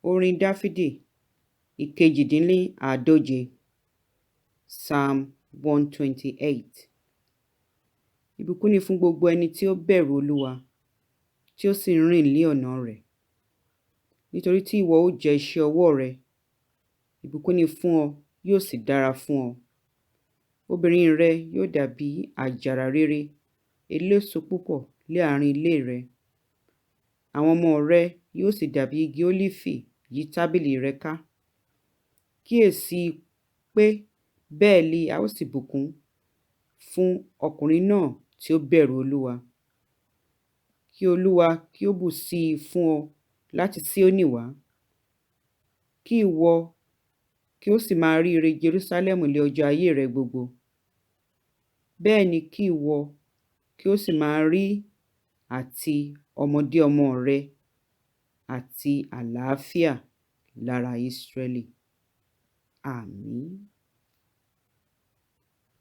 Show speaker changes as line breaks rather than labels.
Orin Dáfídì ìkejìdínláàádóje. Psalm 128. Ìbùkún ni fún gbogbo ẹni tí ó bẹ̀rù Olúwa, tí ó sì ń rìn lé ọ̀nà rẹ̀. Nítorí tí ìwọ ó jẹ iṣẹ́ ọwọ́ rẹ, ìbùkún ni fún ọ, yóò sì dára fún ọ. Obìnrin rẹ yóò dàbí àjàrà rere, eléso púpọ̀ lé àárín ilé rẹ. Àwọn ọmọ rẹ yóò sì dàbí igi ólífì yí tábìlì rẹ ká. Kíyèsí i pé bẹ́ẹ̀ li a ó sì bùkún fún ọkùnrin náà tí ó bẹ̀rù Olúwa. Kí Olúwa kí ó bù sí i fún ọ láti Síónì wá, kí ìwọ kí ó sì máa rí ire Jerúsálẹ́mù lé ọjọ́ ayé rẹ gbogbo. Bẹ́ẹ̀ ni kí ìwọ kí ó sì máa rí àti ọmọdé ọmọ rẹ àti àlàáfíà lára Ísírẹ́lì. Àmín.